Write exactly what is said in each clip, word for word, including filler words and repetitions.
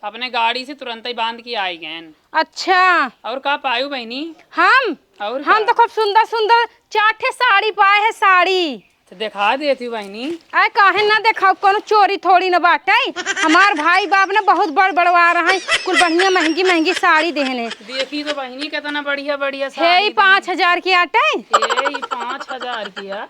अपने गाड़ी से तुरंत ही बांध के आई गएन। अच्छा। और का पायू बहिनी? हम और हम का? तो खूब सुंदर सुंदर चार ठे साड़ी पाए हैं, साड़ी। तो देखा देती बहिनी। आय, काहे ना देखाऊ, कोनो चोरी थोड़ी न बाटे। हमार भाई बाप ने बहुत बड़ बड़वा रहा है, कुल बढ़िया महंगी महंगी साड़ी देहने। देखी तो बहिनी, कितना बढ़िया बढ़िया हे, साड़ी ई पाँच हजार की आटे। हे, ई पाँच हजार की आ।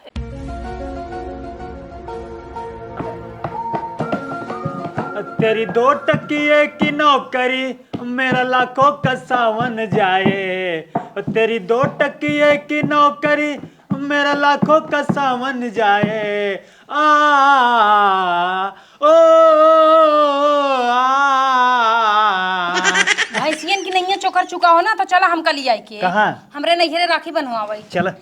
तेरी दो टकिए की नौकरी, मेरा लाखों का सावन जाए। तेरी दो टकिए की नौकरी, मेरा लाखों का सावन जाए। आ, ओ, आ। भैंसियन की नैया चोकर चुका हो ना, तो चला हमका लियाई के। कहाँ? हमरे नैहरे राखी बंधवावई। चला।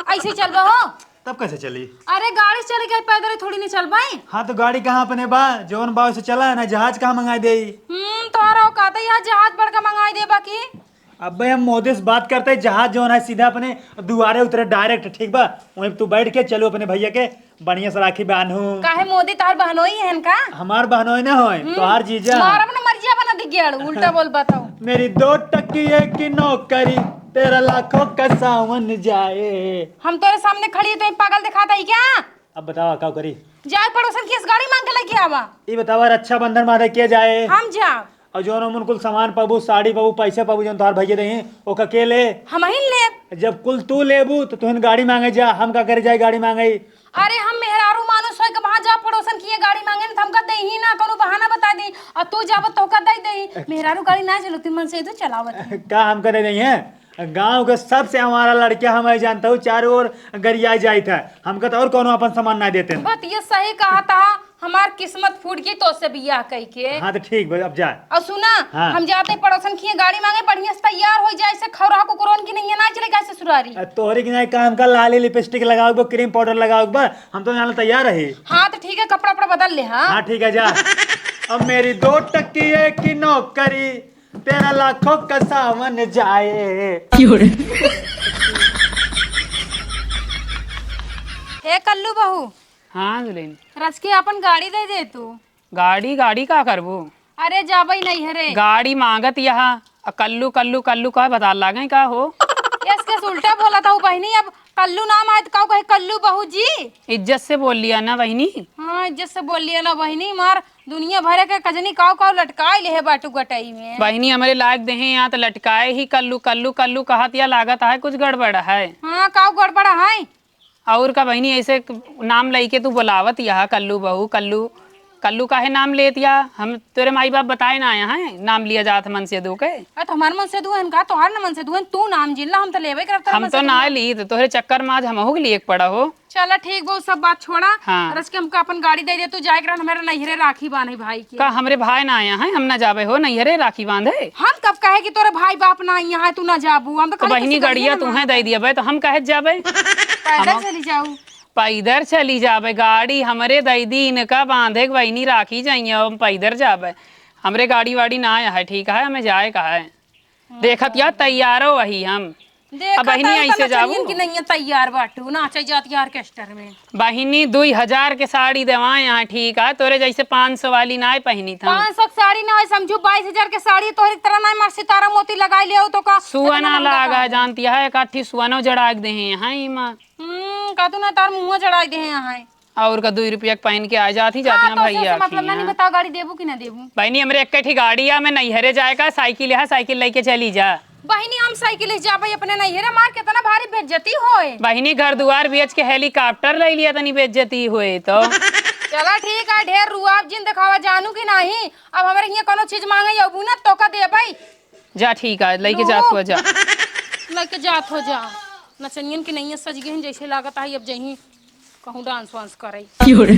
ऐसे ही चलबा हो? तब कैसे चली? अरे, गाड़ी से चले के पैदल थोड़ी नहीं चलबई। हाँ, तो गाड़ी कहाँ अपने बा? जौन बा, उसे चला ना, जहाज कहाँ मंगाई देई? हम्म, तोहरा औकात है यहाँ जहाज बड़का मंगाई देबा की? अबे, हम मोदी से बात करते, जहाज जौन है सीधा अपने दुआरे उतरे direct, ठीक बा? वहीं तू बैठ के चलो अपने भैया के बढ़िया से राखी बांधू। काहे, मोदी तोहार बहनोई हन का? हमार बहनोई ना होए, हम्म। तोहार जीजा। मारब ना, मर जिया बना दिग्गेड़, उल्टा बोल बताओ। मेरी दो टकिए की नौकरी, तेरा लाखों का सावन जाए। हम तोरे सामने खड़ी है, तो पागल दिखाता ही क्या? अब बतावा, का करी? जाए पड़ोसन की गाड़ी मांग के लेके आवा। ई बतावा, रक्षाबंधन मारे के जाए? हम जाब। और जौन हमन कुल सामान पाबू, साड़ी पाबू, पैसा पाबू, जौन तोहार भैया देही, ओका के ले? हमहिन लेब। जब कुल तू लेबू, तो तुहिन गाड़ी मांगे जा, हम का करे जाए गाड़ी मांगे? अरे, हम मेहरारू मानुस होई के वहाँ जा पड़ोसन किहे गाड़ी मांगे न, तो हमका देही ना, कौनो बहाना बता दी, और तू जाब तो का दे देही। मेहरारू गाड़ी ना चलो, तुम मन से तो चलावत है। का हमका दे देही है? गाँव के सबसे आवारा लड़किया हम जानता हूँ, चारों ओर गरिया जाइत है, हमका तो और कौनो अपन सामान ना देते हैं। बात ये सही कहा था। हमार किस्मत फूट गई तोसे बियाह कई के। हाँ, तो ठीक बा, अब जा। और सुना, हाँ। हम जाते पड़ोसन किहे गाड़ी मांगे, बढ़िया से तैयार हो जाए, से खौरा कुकुरन की नहीं है, ना चले गए ससुरारी। अ, तोहरे की नहीं काम का, लाली लिपस्टिक लगाओ बा, क्रीम पाउडर लगाओ बा, हम तो जाना तैयार रही। हाँ, तो ठीक है, कपड़ा उपड़ा बदल ले, हाँ। हाँ, ठीक है, जा। अब मेरी दो टकिए की नौकरी, तेरा लाखों का सावन जाए। क्यों रे? हे कल्लू बहू, हाँ दुल्हन। रच के अपन गाड़ी दे दे तू। गाड़ी, गाड़ी का करबू? अरे जाबई नैहरे। गाड़ी मांगत यहाँ, आ कल्लू, कल्लू, कल्लू का बता लागे का हो? यस के उल्टा बोला था बहिनी, अब कल्लू नाम आए तो काऊ कहे कल्लू बहू जी? इज्जत से बोल लिया ना बहिनी। हाँ, इज्जत से बोल लिया ना बहिनी, मार दुनिया भर के कजनी काऊ काऊ लटकाए ले है बाटू गटई में। बहिनी हमरे लायक देहे यहाँ तो लटकाए ही कल्लू, कल्लू, कल्लू कहत या लागत है कुछ गड़बड़ है। हाँ, काऊ गड़बड़ है? और का बहिनी, ऐसे नाम लइके तू बोलावत यह कल्लू बहू, कल्लू, कल्लू काहे नाम लेत या? हम तोरे माई बाप बताए ना आया है, नाम लिया जात मनसेधु के। अरे तो हमार मनसेधु हन का, तोहार न मनसेधु हन, तू नाम जिन ला, हम तो लेबे करब तोहर हम तो मनसेधु ना नाम। ली, तो तोहरे चक्कर में आज हमहू के लिए एक पड़ा हो। चला ठीक बा, उ सब बात छोड़ा। हाँ। रच के हमका अपन गाड़ी दे दे, तू जाए के रहन, हमारे नैहरे राखी बांधे भाई के। का हमरे भाई ना आया है, हम ना जाबे हो नैहरे राखी बांधे? हम कब कहे कि तोरे भाई बाप ना यहाँ है, तू ना जाबू? हम तो तो खाली बहिनी, तुझसे गड़िया कहिए तू ना। है दे दिया बे, तो हम काहे जाबे? पैदल हम चली जाऊ। पैदल चली जाबे, गाड़ी हमरे दे दी, इनका बांधे के बहिनी राखी जाइए, हम पैदल जाबे। हमरे गाड़ी वाड़ी ना आया है, ठीक है, हमें जाए का है। देखत या तैयारो वही हम। देखा अब बहिनी तारू ऐसे तना जाबू? चनियन की नहीं है तैयार बाटू, नाचे जाती है ऑर्केस्ट्रा में। बहिनी, दुई हजार के साड़ी देवाए यहाँ, ठीक है, तोरे जैसे पाँच सौ वाली ना पहनी था। पाँच सौ के साड़ी ना है, समझू, बाईस हजार के साड़ी, तोहरी तरह ना मार सितारा मोती लगाई ले हो तो का? सुअना इतना महंगा लागा का है? जानती है, एक आठी सुअनो जड़ा के दे हैं यहाँ, इमा। हम्म, का तू ना तार मुँह जड़ा दे हैं यहाँ है। और का, दुई रुपया के पहन के आ जात ही, जात हाँ, ना तो भैया से मतलब ना, नहीं। बताओ, गाड़ी देबू कि ना देबू? बहिनी, हमरे एक ठी गाड़ी है, मैं नैहरे जाए का, साइकिल है, साइकिल लेके चली जा। बहिनी, हम साइकिल से जाबे अपने नैहरे, मार कितना भारी बेइज्जती होए। बहिनी, घर दुआर बेच के हेलीकॉप्टर ले लिया, तनी बेइज्जती होए तो। चला ठीक है, ढेर रुआब जिन देखावा जानू कि नाही। अब हमरे हियाँ कोनो चीज मांगे अबू ना, तो का देबे? जा ठीक है, लेके जात हुआ जा। लेके जात हो जा। नचनियन के नैया सज गए हैं, जैसे लागत है अब जहीं कहूँ डांस वांस करे। क्यों रे?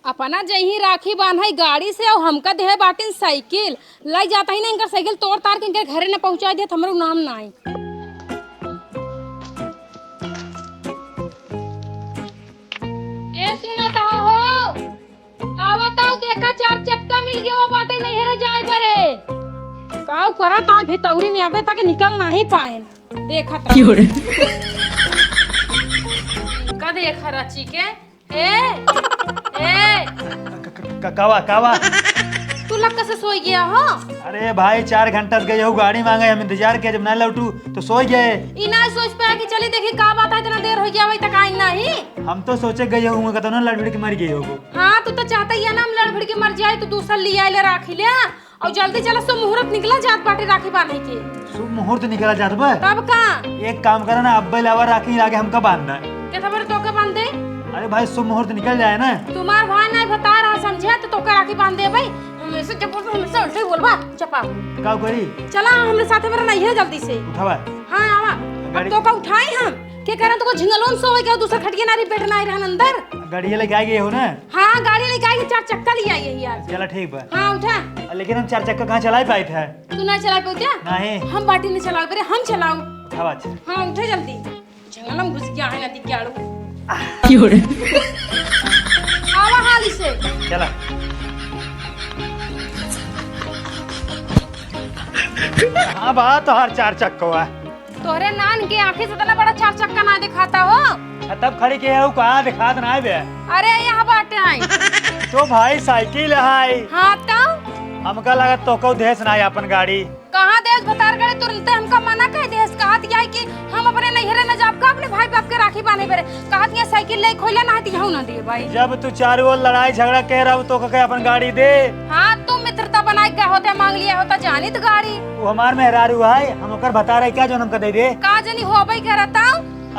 अपना जहीं राखी बांधे गाड़ी से, और हमका देहे बाटिन साइकिल। लाई जाता ही ना इनकर साइकिल तोड़ तार के इनकर घरे न पहुँचा दे, तो हमरो नाम ना आई। ए सुनत हो? आवत आओ, देखा चार चक्का मिल गया, वो बाटे नैहरे जाए बरे। काऊ करत आज भी तौरी में अबे तक निकल नहीं पाए। देखा था। क्यों रे? का देखा रची के? ए, ए। क-, क-, क-, कावा, कावा? तू लक्का से सोई गया हो? अरे भाई, चार घंटा से गए हो गाड़ी मांगे, हम इंतजार किया, जब ना लौटू तो सोई गए। ई ना सोच पाया कि चली देखी का बात है, इतना देर हो गया, अबही तक आई नहीं। हम तो सोचे गए हो, कहता ना लड़ भिड़ के मर गए हो। हाँ, तू तो चाहता ही है ना हम लड़ भिड़ के मर जाए, तू दूसर लिया ले राखी ले। और जल्दी चला, शुभ मुहूर्त निकला जात बाटे राखी बांधे के। शुभ मुहूर्त निकला जात बा? तब का? एक काम करा ना, अब्बे लावा राखी आगे हमका बांधना है। केथा बरे तोके बांध दे? अरे भाई, शुभ मुहूर्त निकल जाए ना। तुम्हार भाई नहीं बता रहा, समझे तो तोके राखी बांध दे भाई। हमेशा जब बोलबा, हमेशा उल्टे बोलबा, चपा। का करी? चला, हमरे साथे मेरा नहीं है, जल्दी से। उठावा। हाँ, आवा। अब गाड़ी तोका उठाई हम। के कारण तोका झिंगलोन सोवे के, दूसर खटिया ना रही, बेड ना रही रहन अंदर। गाड़िया लेके आ गए हो ना? हाँ, गाड़ी लेके आई, चार चक्का ले आई है यार। चला ठीक बा। हाँ, उठा। लेकिन हम चार चक्का कहाँ चलाए पाए थे? तू ना चला पाऊ क्या? नहीं। हम बाटी नहीं चलाओ, बेरे हम चलाओ। हाँ, अच्छा। हाँ, उठे जल्दी। जंगल में घुस गया है नदी के आड़ू। क्यों रे? आवा हाली से। चला। हाँ बा, तोहार चार चक्का हुआ। तोहरे नान के आँखी से इतना बड़ा चार चक्का ना दिखाता हो। आ, तब खड़ी के हो, कहाँ दिखात ना बे? अरे, यहाँ बाटे आई। तो भाई, साइकिल है। हाँ, तो? हमका लगा तो कहू देस ना अपन गाड़ी। कहाँ देस भतार गाड़ी? तुरंते हमका मना कह देस, कहत यही कि हम अपने नैहरे न जाब का, अपने भाई बाप के राखी बांधे बेरे। कहत ये साइकिल ले खोले ना है तो यहू ना दिए भाई। जब तू चारों ओर लड़ाई झगड़ा कह रहा हो तो कह अपन गाड़ी दे। हाँ, तू मित्रता बनाए गए होते, मांग लिया होता जानित गाड़ी। वो हमार मेहरारू है, हम ओकर भतार है क्या जो हमका दे दे? का जनी होबे करता।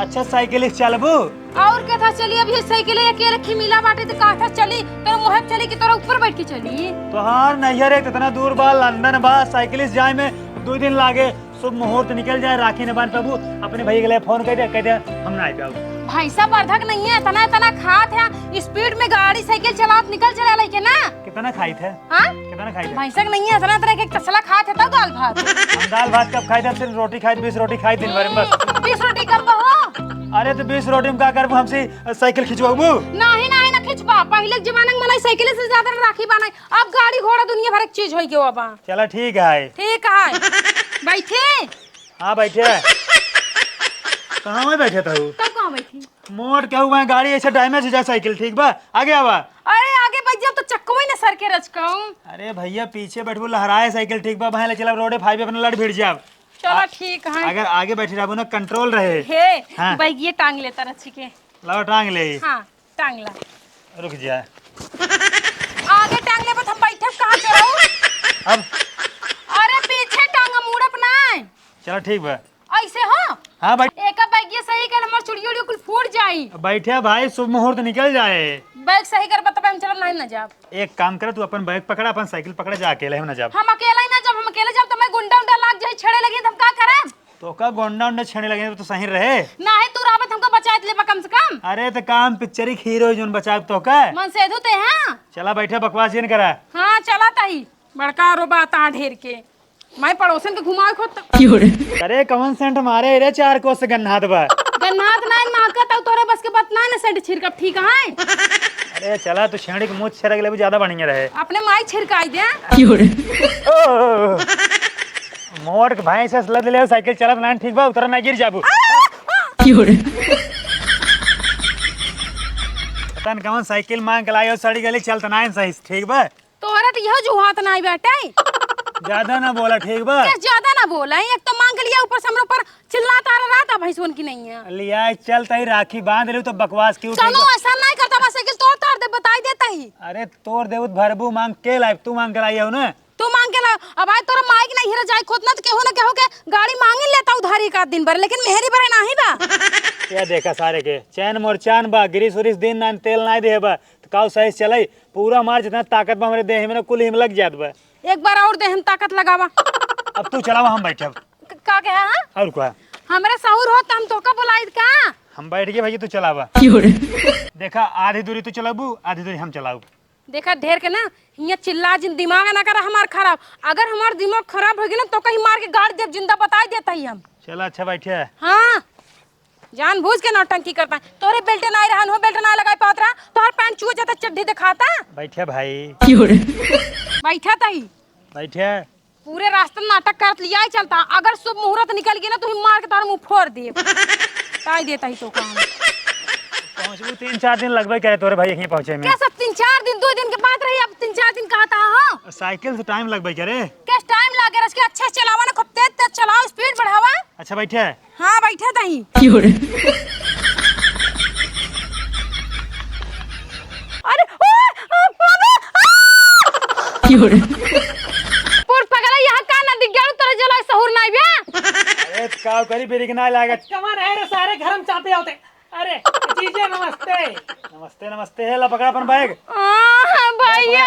अच्छा, साइकिल से चलबू? और के था चली, अभी साइकिल अकेले खिमिला बाटे तो का था चली, तोरा मुहे पे चली कि तोरा ऊपर बैठ के चली? तोहार नैहर है, इतना दूर बा, लंदन बा, साइकिल से जाए में दो दिन लागे। शुभ मुहूर्त निकल जाए, राखी न बांध पाबू, अपने भैया के लिए फोन कर दे, कह दे हम ना आ पाऊ। भाई साहब, बर्धक नहीं है, इतना इतना खात है, स्पीड में गाड़ी साइकिल चलावत निकल चला लेके ना। कितना खाई थे? हाँ? कितना खाई थे? भैंसा के नहीं है, इतना इतना एक तसला खात है तब दाल भात। हम दाल भात कब खाई थे? सिर्फ रोटी खाई, बीस रोटी खाई दिन भर में बस। हम्म, बीस रोटी कब हो? अरे तो बीस रोटी में का करबू, हमसे साइकिल खिंचवाबू? नहीं, नहीं, ना खिंचवा। पहले के जमाना में मनई साइकिल से ज्यादा राखी बांधे, अब गाड़ी घोड़ा दुनिया भर के चीज होई गयो अब। चला ठीक है। ठीक है। बैठे? हाँ, बैठे। कहाँ में बैठे था वो? तब कहाँ बैठी? मोड़ के हुआ है, गाड़ी ऐसे डैमेज हो जाए साइकिल, ठीक बा? आगे आवा। अरे, आगे बैठ जाओ तो चक्कू ही ना सर के रचकाऊं। अरे भैया, पीछे बैठबो, लहराए साइकिल, ठीक बा? भाई ले चला, रोडे फाइव अपने लड़ भिड़ जाब। चलो, आ, ठीक है। अगर आगे बैठी रहबो ना, कंट्रोल रहे। हे, हाँ। बैगिए टांग लेता रची के। लाओ, टांग ले। हाँ, टांग ला। रुक जा। आगे टांग ले, बस हम बैठे, कहाँ चोराऊ? अब? अरे, पीछे टांग, मुड़ब ना। चलो, ठीक बा। ऐसे हो? हाँ, बैठ। एका बैगिया सही कर, हमार चुड़िया उड़िया कुल फूट जाई। बैठे भाई, शुभ मुहूर्त निकल जाए। बैग सही कर, बता, हम चलब नहीं ना जाब। एक काम कर, तू अपन बैग पकड़ा, अपन साइकिल पकड़ा, जा अकेले हम ना जाब। हम अकेला ही ना जाब, हम अकेले जाब तो मैं गुंडा उंडा लाग जाई, छेड़े लगी तो हम का करब? तो का गुंडा उंडा छेड़े लगे तो सही रहे। नाही, तू रहबे तो हमको बचाए लेबा कम से कम। अरे तो काम पिक्चर ही हीरो जोन बचाए तो का? मन सेधु ते हैं। चला बैठे, बकवास जिन करा। हाँ, चला ताई, बड़का रोबा ता ढेर के। मैं पड़ोसन के घुमाए खोत। अरे कवन सेंट मारे रे, चार कोस से गन्हात बा। गन्हात ना, महकत, तोरे बस के बात ना, ना सेंट छिड़कब, ठीक है? अरे चला, तू छेड़ी के मुँह छिड़क लेबू, ज्यादा बढ़िया रहे। अपने माई छिड़काई दे। ओ, मोट के भाई से लद ले, साइकिल चलत ना, ठीक बा, उतर ना, गिर जाबू। पता न कवन साइकिल मांग के लायो, सड़ी गली, चलत ना सही, ठीक बा? तोहरा तो यह जुहात नाई बाटे। ज्यादा ना बोला, ठीक बा? ए, ज्यादा ना बोला, एक तो मांग लिया, ऊपर से हमरा ऊपर चिल्लात आ रहा था, भैंसवन की नहीं है। लिया, चल तई राखी बांध ले, तो बकवास क्यों, ठीक चलो, बा? ऐसा नहीं करता, बस साइकिल तोड़ तार दे, बताई देता ही। अरे तोड़ दे, उत भरबू मांग के लाइब, तू मांग के लाई हो ना? तू मांग के ला, अब आज तोरा माई के नहीं हेरा जाए खोत ना, तो केहू ना केहू के गाड़ी मांगे लेता उधारी का दिन भर, लेकिन मेहरी भरे नाही बा। या देखा सारे के, चैन मोर चान बा, गिरीश उरीश दिन ना तेल ना दे बा, तो काऊ सही से चलाई, पूरा मार जितना ताकत बा हमरे देह में ना, कुल हिम लग जात बा। एक बार और देह में ताकत लगावा। अब तू चलावा, हम बैठब। क-, का कहा, हाँ? और का? हमरे सहूर हो तो हम तोका बुलाइत का? हम बैठ गए भैया, तू चलावा। देखा, आधी दूरी तू चलाबू, आधी दूरी हम चलाऊ। देखा, ढेर के ना, हियाँ चिल्ला जिन, दिमाग ना करा हमार खराब। अगर हमार दिमाग खराब होगी ना, तो कहीं मार के गाड़ देब जिंदा, बताई देता ही हम। चला, अच्छा, बैठे। हाँ, जानबूझ के नौटंकी करता है। तोरे बेल्ट ना रहन हो, बेल्ट ना लगाई पावत रहा, तोहर पैंट चुए जाता, चड्ढी दिखाता। बैठे भाई। बैठा तही। बैठे। पूरे रास्ते नाटक करत लिया ही चलता। अगर शुभ मुहूर्त निकल गया ना, तो ही मार के तोहर मुंह फोड़ देब। ताई देता ही तो काम। पहुँचबू तीन चार दिन लगबे करे तोरे भाई यहीं पहुँचे में। क्या सब तीन चार दिन, दो दिन के बात रही, अब तीन चार दिन कहत हा? साइकिल से टाइम लगबे करे। क्या टाइम लागे? रस के अच्छे से चलावा ना, खूब तेज तेज चलाओ, स्पीड बढ़ावा। अच्छा बैठे। हाँ, बैठे तही। क्यों रे? अरे, ओ, आ, बाबा, आ! क्यों रे? पुर पगला, यहाँ का नदी गड़ू, तोरे जला सहूर नाई बे? अरे, का करी, ब्रेक ना लागत। कमन है रे, सारे घर में चापे होते। अरे, जीजे नमस्ते। नमस्ते, नमस्ते। हे ला, पकड़ा अपन बैग। आ, भैया।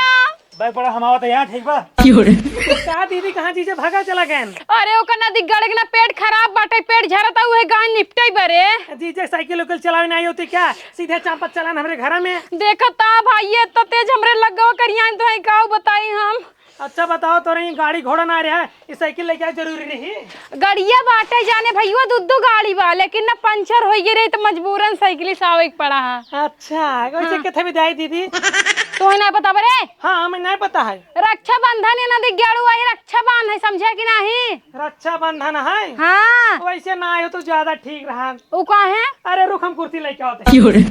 बैग पड़ा, हम आवत है यहाँ, ठीक बा? क्यों रे? कहा दीदी, कहाँ जीजे भागा चला गए? अरे, ओकर नदी गड़े के ना पेट खराब बाटे, पेट झरता, उहे गाय निपटे बरे। जीजे साइकिल उकिल चलावे नहीं होती क्या? सीधे चापत चलान हमरे घर में। देखता भाई, ये तो तेज हमरे लगवा करिया तो है, का बताई हम? अच्छा बताओ, तोरे ई गाड़ी घोड़ा ना रहे, ई साइकिल लेके आए जरूरी रही? गड़िया बाटे जाने भैया, दू दू गाड़ी बा, लेकिन ना पंचर होइ गई रही तो मजबूरन साइकिल से आवे के पड़ा है। अच्छा, वैसे हाँ। किथे भी जाई दीदी? तो ही ना पता बरे? हाँ, हमें नहीं पता है। रक्षाबंधन है ना, दिग्गाड़ू आई रक्षा बांध है, समझे कि नहीं? रक्षाबंधन है? हाँ। वैसे ना आयो तो ज्यादा ठीक रहा। वो का है? अरे रुक, हम कुर्सी लेके आते हैं। क्यों रे?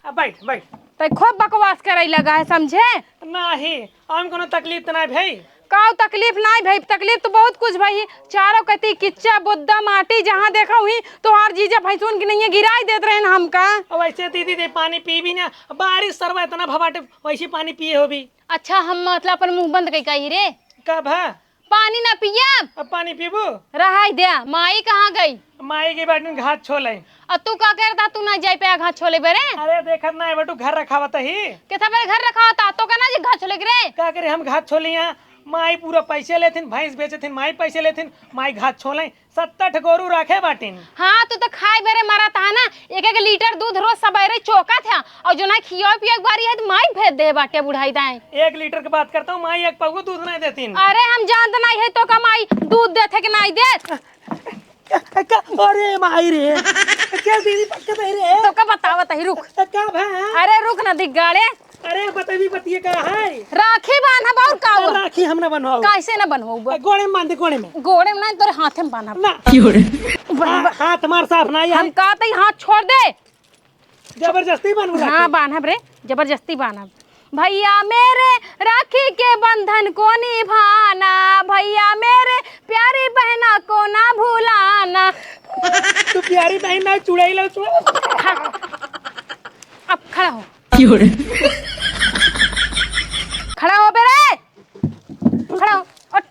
अब बैठ, बैठ। तो खूब बकवास करे लगा है, समझे? नहीं, हम कोनो तकलीफ तो नहीं भई। काऊ तकलीफ नाई भई, तकलीफ तो बहुत कुछ भई। चारों कती किच्चा, बुद्दा, माटी, जहाँ देखा हुई तोहार जीजा भैंसुन की नैया गिराई देत रहे न हमका। अब ऐसे दीदी दे पानी पीबी ना, बारिश सरवा इतना भवाटे, वैसे पानी पिए होबी। अच्छा, हम मतलब अपन मुँह बंद कई कही रे। का भा? पानी ना पियब। अब पानी पीबू? रहाई द्या, माई कहाँ गई? माई के बाटिन घास छोले। आ तू का करता, तू ना जाई पे घास छोले बरे? अरे देखत ना है बटू, घर रखावत ही। केथा बरे घर रखावता, तो का ना जी घास छोले के रे? का करे हम घास छोलिया, माई पूरा पैसे लेथिन, भैंस बेचथिन, माई पैसे लेथिन, माई घास छोले, सत्तर ठे गोरू रखे बाटिन। हाँ, तू तो खाए बरे मरत हा ना, एक एक लीटर दूध रोज सबेरे चोकत है, और जो ना खियो पियो एक बारी है तो माई भेज दे बाटे बुढ़ाई दाएं। एक लीटर के बात करता हूँ, माई एक पौवा दूध नहीं देथिन। अरे हम जानत नहीं है तो का माई दूध देथे कि नहीं देत। का, का, अरे माई रे, क्या दीदी पक्का नहीं रे? तो का बतावत ही, रुक। का भा? अरे रुक ना दिग्गाड़े। अरे बतवी बतिये का है? राखी बांधब और का हुआ? राखी हम ना बनवाओ। कैसे ना बनवाओ? गोड़े में बांध दे, गोड़े में। गोड़े में नहीं, तोरे हाथे में बांधब। ना। क्यों रे? बन-, हा-, हाथ मार साफ ना है। हम कहते ही हाथ छोड़ दे। जबरदस्ती बांधबू राखी? हाँ, बांधब रे, जबरदस्ती बांधब। भैया मेरे राखी के बंधन को निभाना, भैया मेरे प्यारी बहना को ना भुलाना। तू प्यारी बहन ना, चुड़ैल हो, चुड़ैल। अब खड़ा हो। क्यों रे? खड़ा हो बे रे। खड़ा हो, उठ।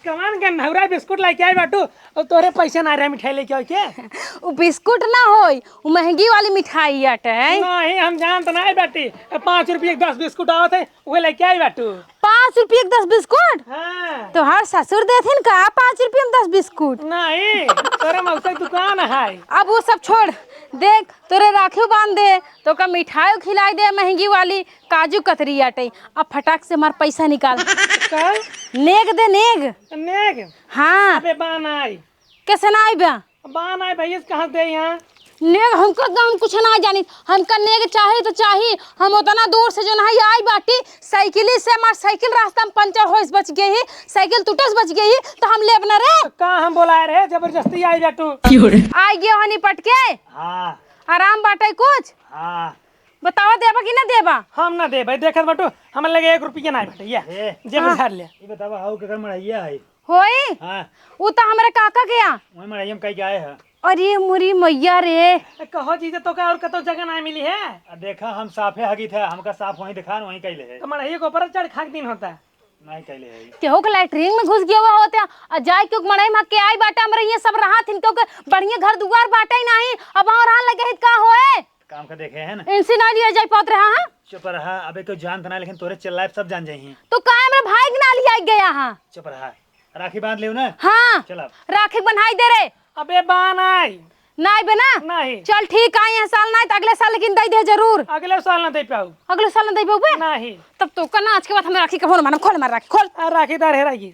कमान के नहुरा बिस्कुट लेके आई बाटू, और तोरे पैसे ना रहे मिठाई लेके आवे के? उ बिस्कुट ना होई, उ महंगी वाली मिठाई आटे है। नहीं, हम जानत नहीं बाटी। पाँच रुपये के दस बिस्कुट आवत है, उहे लेके आई बाटू। पाँच रुपये के दस बिस्कुट? हाँ। तोहार ससुर देथिन का पाँच रुपये में दस बिस्कुट? नहीं, तोरे मौसा के दुकान है। अब वो सब छोड़, देख, तोरे राखी बांध दे, तो का मिठाई खिलाई दे महंगी वाली, काजू कतरी आटे। अब फटाक से हमार पैसा निकाल। का? नेग दे, नेग। नेग? हाँ। अबे बा ना आई। कैसे ना आई बा? बा ना आई भैया, कहाँ दे यहाँ? नेग हमका दाम कुछ ना जानी, हमका नेग चाही तो चाही। हम उतना दूर से जो नहीं आई बाटी, साइकिल से, हमार साइकिल रास्ता में पंचर होइस बच गई ही, साइकिल टूटस बच गई ही, तो हम लेब ना रे। तो का हम बोलाए रहे, जबरदस्ती आई जा तू। आई गयो हनी पटके। हाँ। आराम बाटे कुछ? हाँ। बतावा, देबा कि ना देबा? हम ना देबे, देखत बाटू, हमरे लगे एक रुपया नाई बाटे, ये, ए। जेब में हाँ। झाड़ ले। ई बतावा, हाउ केकर मड़ैया है? होई? हाँ। उ तो हमरे काका के यहाँ। वही मड़ैया में कई गाय है। अरे मोरी मैया रे। ए, कहो जीजा, तो का और कतो जगह ना मिली है? आ देखा, हम साफे हगी थे, हमका साफ वहीं दिखा, वहीं कैले है। तो मड़ैया के ऊपर चढ़ खाक दिन होता है। नहीं कैले है। केहू के लैट्रिन में घुस गया हुआ होता, आ जाए क्यों मड़ई में के आई बाटा, हमरे ये सब रहा थिन, क्योंकि बढ़िया घर दुआर बाटे ही नहीं, अब और रहा लगे हित का होए? काम का देखे है ना। इनसे ना लिया जाए पात रहा, हाँ? चुप रहा, अबे कोई जानत ना, लेकिन तोरे चिल्लाए सब जान जाई हैं। तो काहे हमरे भाई के ना लिया गया, हाँ? चुप रहा, राखी बांध लेव ना। हाँ। चल अब। राखी बन्हाई दे रे। अबे बान आई। नाई बे ना? नहीं। चल ठीक, आई यह साल नाई, तो अगले साल लेकिन दे दे जरूर। अगले साल ना दे पाऊ। अगले साल ना दे पाऊ बे? नहीं। तब तो का ना, आज के बाद हम राखी कभो ना मानब, खोल मार राखी, खोल। आ, राखी तार हेराई गई।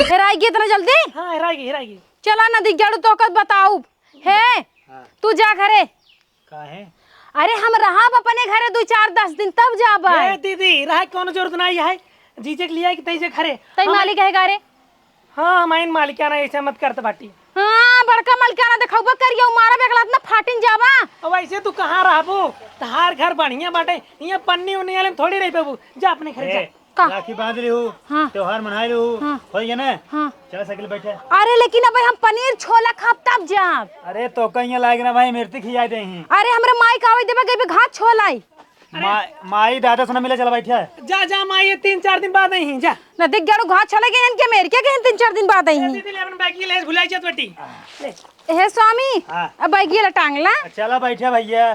हेराई गई इतना जल्दी? हाँ, हेराई गई, हेराई गई। चला ना दिग्गाड़ू, तो कब बताऊ। हे, हाँ। तू जा घरे। काहे? अरे, हम रहब अपने घरे दू चार दस दिन, तब जाबे। ए दीदी, रहे कौनो जरूरत नहीं है। जीजे के लिए कि तैजे घरे। तई हम मालिक है घरे? हाँ, हम आइन मालिक, क्या ना ऐसे मत करत बाटी। हाँ, बड़का मलिकाना देखउबा करिया, उ मारा बेगलात ना फाटिन जाबा। अब ऐसे तू कहाँ रहबू? तहार घर बढ़िया बाटे, हियाँ पन्नी उन्नी वाले में थोड़ी रह पेबू। जा अपने घर जा। ए, का? राखी बांध लिहू, हाँ। त्योहार मनाए लिहू, हाँ। होई गया ना? हाँ। चला साइकिल बैठे। अरे लेकिन अब हम पनीर छोला खाब तब जाब। अरे तो कहीं लाग ना भाई, मिर्ची खिया दे ही। अरे हमरे माई का आवे देबे गई घात छोलाई। अरे। मा-, माई दादा से ना मिले, चला बैठे। जा, जा माई, ये तीन चार दिन बाद आई ही, जा। ना देख गेड़ू घात छोला गए इनके मेर के गए तीन चार दिन बाद आई ए, ही। दीदी ले अपन बैग ये ले, भुलाई जात बेटी। ले। हे स्वामी, हाँ। अब बैग ये ला टांग ला। चला बैठे भैया।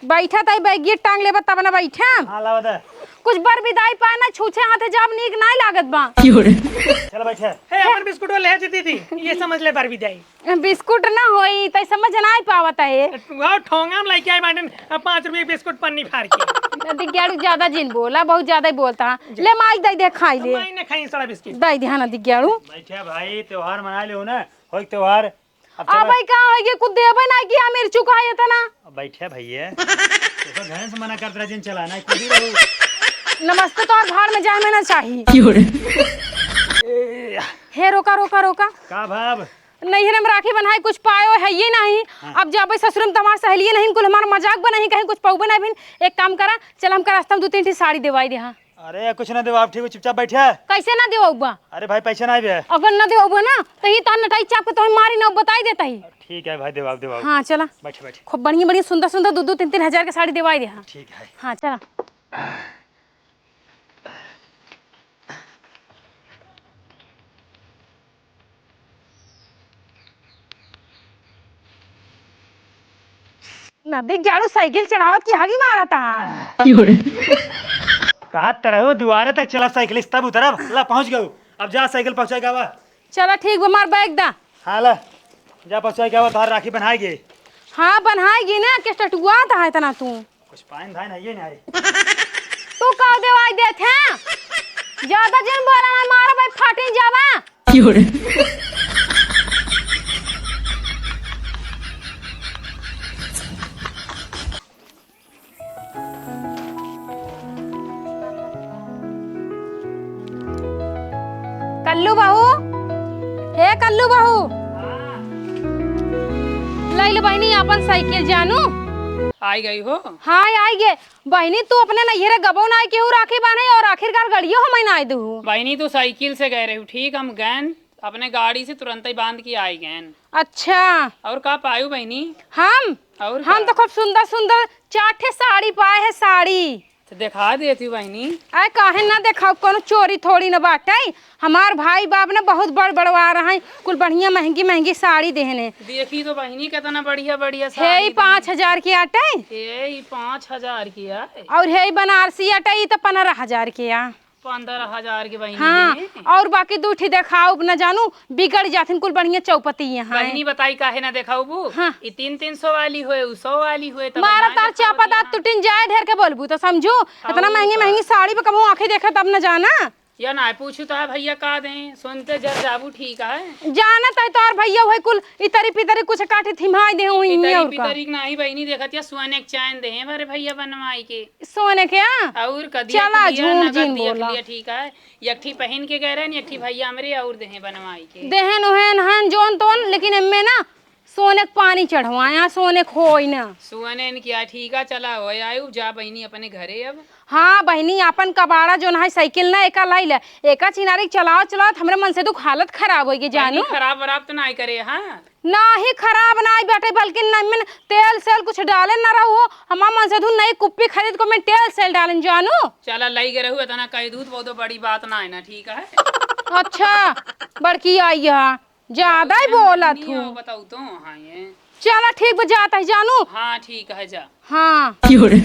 बैठा ताई बैगिया टांग लेबा तब ना बैठा। हाँ, लावा दे। कुछ बर विदाई पाए ना, छूछे हाथे जाब नीक नाई लागत बा। चल बैठे। हे, अपन बिस्कुट ले दीदी, ये समझ ले बर विदाई। बिस्कुट ना होई, तै समझ नाई पावत है। वाह, ठोंगा में लेके आए बाटन, अब पाँच रुपये के बिस्कुट पन्नी फाड़ के। दिग्याड़ू ज्यादा जिन बोला, बहुत ज्यादा ही बोलता है। ले माई दे दे खाई ले। माई ने खाई सड़ा बिस्किट। दे दे, हाँ ना दिग्याड़ू। बैठे भाई, त्योहार मना ले हो ना, होई त्योहार। अब चला। अबे का हो गया, कुछ देबे ना कि हम मिर्चू का है इतना। अब बैठे भैया, तो घर से मना करत रहे, जिन चला ना, खुद ही रहो। नमस्ते तो और भाड़ में जाए में ना चाहिए। क्यों रे? हे रोका, रोका, रोका। का भाव? नहीं है, हम राखी बन्हाए कुछ पायो है ये नहीं। हाँ। अब जाबे ससुर में तो हमार सहेलिये नहीं, कुल हमार मजाक बनाई, कहीं कुछ पौबे ना बिन। एक काम करा, चल हमका रास्ता में दो तीन ठी साड़ी देवाई दे। हाँ। अरे, कुछ ना देवाब, ठीक हो, चुपचाप बैठे। कैसे ना देवाबा? अरे भाई, पैसे ना आवे। अगर ना देवाबा ना, तो ही तोहर नटाई चाप के तोहर मारी ना, बताई देता ही। ठीक है भाई, देवाब, देवाब। हाँ, चला। बैठे, बैठे। खूब बढ़िया, बढ़िया, सुंदर, सुंदर, दो, दो, तीन, तीन हजार के साड़ी देवाई दे। हाँ। ठीक है। हाँ, चला। नदी जाड़ू साइकिल चढ़ावत की हागी मारता। कहा तरह दुआरे तक चला साइकिल, तब उतरब। ला पहुँच गयो, अब जा साइकिल पहुँचाए गावा। चला ठीक बा, मार बैग दा। हाँ ला, जा पहुँचाए गावा, तोहार राखी बन्हाएगी। हाँ बन्हाएगी ना, के टटुआ है इतना तू। कुछ पाइन धाइन है ये नहीं। तू का देवाई देत है? ज्यादा जिन बोला ना, मारा भाई फाटी जावा। क्यों रे? कल्लू बहू, हे कल्लू बहू, लइल बहिनी आपन साइकिल जानू। आई गई हो? हाँ, आई गे। बहिनी, तू अपने नैहरे गबो नाई केहू राखी बान्हे और आखिरकार गड़ियो हमें नाई दुहू। बहिनी, तू साइकिल से गए रहू, ठीक, हम गैन अपने गाड़ी से तुरंत ही बांध के आई गैन। अच्छा। और का पायू बहिनी? हम? और हम का? तो खूब सुंदर सुंदर चार ठे साड़ी पाए है, साड़ी। तो दिखा देती बहिनी। अरे काहे ना देखाऊ, कोनो चोरी थोड़ी न बाटे। हमार भाई बाप ने बहुत बड़ बड़वा रहे, कुल बढ़िया महंगी महंगी साड़ी देहने। देखी तो बहिनी, कितना बढ़िया बढ़िया हे, साड़ी ई पाँच हजार के आटे। हे, ई पाँच हजार के आटे। और हे, ई बनारसी आटे, ई तो पन्द्रह हजार के आ। पन्द्रह हजार के बहिनी हाँ, है। और बाकी दू ठी देखाऊ न जानू, बिगड़ जाथिन कुल बढ़िया चौपती यहाँ। बहिनी बताई काहे ना देखाऊ बू? हाँ। ई तीन तीन सौ वाली होए, उ सौ वाली होए, तब मारा ना तार देखावत चापा दाँत यहाँ। टूटिन जाए, ढेर के बोलबू तो समझू। इतना और महंगी का? महंगी साड़ी पे कबहू आँखें देखे तब न जाना। या ना पूछू तो है भैया का दें, सुनते जर जाबू ठीक है। जानत है तोहर भैया वही कुल इतरी पितरी कुछ काठी थिमाई दे हुई इतरी और का। पितरी के नाही बहिनी देखत या सोने के चैन दे हैं हमारे भैया बनवाई के। सोने के आ? और का दिया चला के लिया, झूठ नगद जिन दिया के बोला। लिया, ठीक है। एक ठी पहन के गए रहन, एक ठी भैया हमरे और दे हैं बनवाई के। देहन ओहन हन जोन तोन, लेकिन एम्मे ना सोने के पानी चढ़वाया, सोने के होई ना। सोने ने किया, ठीक है, चला हो आयु, जा बहिनी अपने घरे अब। हाँ बहिनी, आपन कबाड़ा जोन है साइकिल ना एका लाई ले, एका चिनारी के चलावत चलावत हमरे मन से दुख हालत खराब होई गई जानू। बहिनी, खराब वराब तो ना करे, हाँ? नाही खराब नाही बाटे, बल्कि ना में तेल सेल कुछ डाले ना रहू हो। हमार मन से धुन नई कुप्पी खरीद को में तेल सेल डालन जानू। चला लई गए रहू, इतना कह दूत बहुत बड़ी बात ना है ना, ठीक है। अच्छा, बड़की आई है, ज्यादा ही बोला नहीं तू। हो, बताऊ तो, हाँ ये। चला ठीक बा, जात है जानू। हाँ ठीक है, जा। हाँ। क्यों रे?